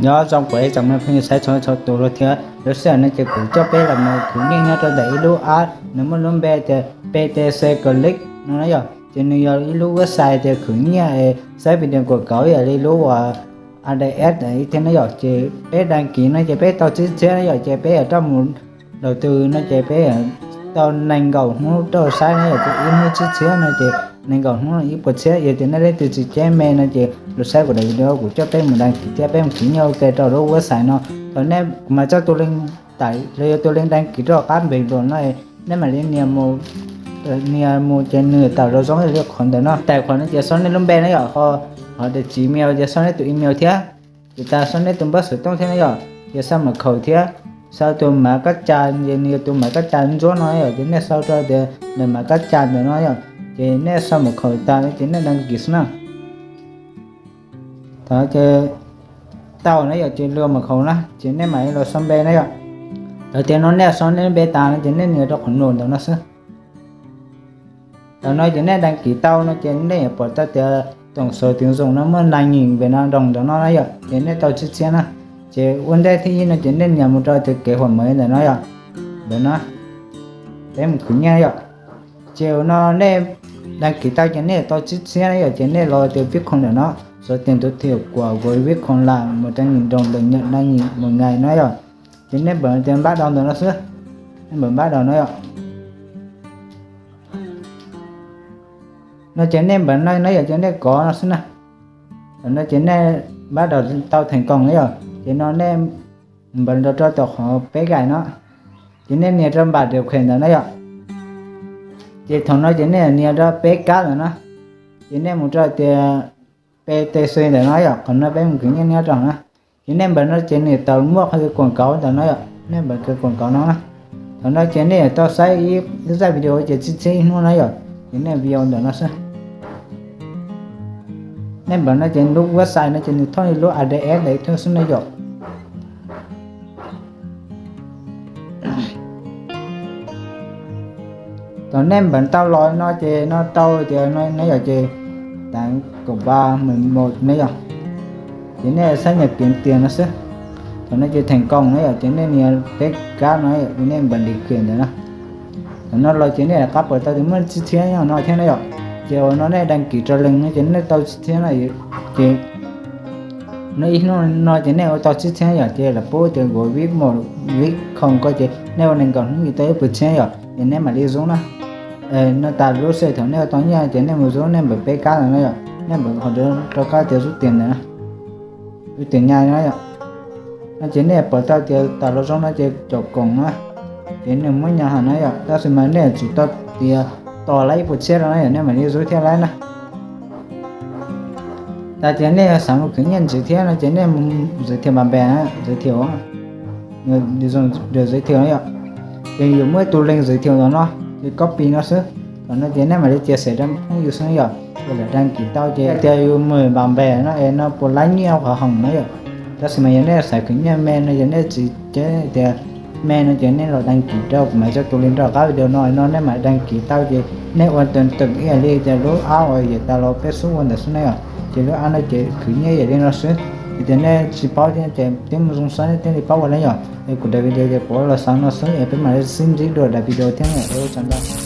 Nyob zoo kuv ib tsoom me phooj ywg saib txhua txhua tus los thiab. Lub sij hawm no ces kuv coj peb los mus khwv nyiaj nyob rau ntawm ib lub app nws muaj lub npe tias P T C Click no na yom. Ces nws yog ib lub website tias khwv nyiaj es saib video quảng cáo ib yam li lub uas A D S ib thiab na yom. Ces peb đăng ký no ces peb tau tsib txhiab na yom, ces peb yuav rov mus đầu tư no ces peb tau nees nkaum hnub rau saib na yom, ces ib hnub tsib txhiab no ces nees nkaum hnub ib puas txhiab. Yog tias nej leej twg tsis ceeb me no ces los saib kuv daim video kuv coj peb mus đăng ký thiab peb mus khwv nyiaj ua ke rau lub website no. Thaum nej, kuv mam tso tus link tải los yog tus link đăng ký rau qab bình luận no, nej mam li nias mus, nias mus ces nws tawm los zoo li qhov ntawm no. Tài khoản no ces sau nej lub npe na yom, ho, ho địa chỉ mail ces sau nej tus email thiab. Ces tas sau nej tus npawb xov tooj thiab na yom, ces sau mật khẩu thiab, sau tus mã cấp cho, ces nws yog tus mã cấp cho ntsuab no yom, ces nej sau rau tias nws mã cấp cho ntawm no yom. Ces nej sau mật khẩu tas ces nej đăng ký xwb na. Thaum ces tau na yom, ces luag mật khẩu na ces nej mam li los sau npe na yom. Thaum tias no nej sau nej npe tas no ces nej nias rau qhov no ntawm no xwb. Thaum no ces nej đăng ký tau no ces nej yuav pom tau tias tổng số tiền dùng no muaj năm nghìn Việt Nam đồng ntawm no na yom, ces nej tau tsib txhiab na. Ces ua ntej thib ib no ces nej nias mus rau tias kế hoạch mới ntawm no yom, ntawm no, peb mus khwv nyiaj yom. Ces no nej đăng ký tau ces nej tau tsib txhiab na yom, ces nej los tias Bitcoin ntawm no, số tiền tối thiểu của gói Bitcoin là một trăm nghìn đồng lợi nhuận năm nghìn một ngày no yom. Ces nej npawm tias bắt đầu ntawm no xwb, nej npawm bắt đầu no yom. No ces nej npawm no na yom, ces nej kov no xwb na. Thaum no ces nej bắt đầu tau thành công na yom, ces no nej npawm rau rau tom qhov peb gais no, ces nej nias rau npam điều khiển ntawm no yom. Ces thaum no ces nej nias rau peb kab ntawm no, ces nej mus rau tias P T C ntawm no yom, qhov no peb mus khwv nyiaj nyob rau na. Ces nej npawm no ces nws tau muaj qhov quảng cáo ntawm no yom, nej npawm qhov quảng cáo no na. Thaum no ces nej yuav tau saib ib zaj video ces tsib txhiab ib hnub na yom, ces nej video ntawm no xwb. Nej npawm no ces lub website no ces nws thauj li lub A D S ntawd xwb na yom. Thaum nej npawm tau los no ces no tau tias no yom, ces tám cộng ba mười một na yom, ces nej xác nhận kiếm tiền no xwb. Thaum no ces thành công na yom, ces nej nias peb kab no yom, ces nej npawm điều khiển ntawm no. Thaum no los ces nej rov qab pom tau tias muaj tsib txhiab no thiab na yom. Ces uas no nej đăng ký rau leej no ces nej tau tsib txhiab na, ces no ib hnub no ces nej ua tau tsib txhiab yom, ces lawv pub tias gói vip một, vip không ko ces nej ua nees nkaum hnub ces tau ib puas txhiab yom, ces nej mam li rub na. No tas lub sij hawm thaum nej ua tau nyiaj ces nej mus rub, nej npawm peb kab ntawm no yom, nej npawm qhov rau kab tias rút tiền ntawm no, rút tiền nhanh no yom. No ces nej pom tau tias tas los zoo no ces caum koom na, ces nws muab nyo hais na yom, tab sis mas nej yuav tsum tau tias tos laib ib puas txhiab rau na yom, nej mam li rub thiaj laib na. Tas tias nej xav mus khwv nyiaj ntxiv thiab no ces nej mus giới thiệu bạn bè, giới thiệu, được giới thiệu na yom. Ces yus muaj ib tug link giới thiệu ntawm no, ces copy no xwb. Thaum no ces nej mam li chia sẻ rau phooj ywg xwb yom, ces lawv đăng ký tau ces tias yus mười bạn bè no es no puas laib nyiaj qhov hoom na yom. Tab sis mas yog nej xav khwv nyiaj me no ces nej tsis ceeb tias me no ces nej los đăng ký rau kuv mam tso tus link rau qab video no no, nej mam đăng ký tau ces nej ua tus tawm ib yam li tias lub app uas yav tas los peb xub ua ntawd xwb na yom. Ces lub app no ces khwv nyiaj yam li no xwb. Yog tias nej tsis paub thiab ces twb mus zoo saib nej thiaj li paub ua na yom. Es kuv daim video ces kuv los xaus no xwb es peb mam li sib ntsib dua daim video thiab na yom, ua tsaug ntau.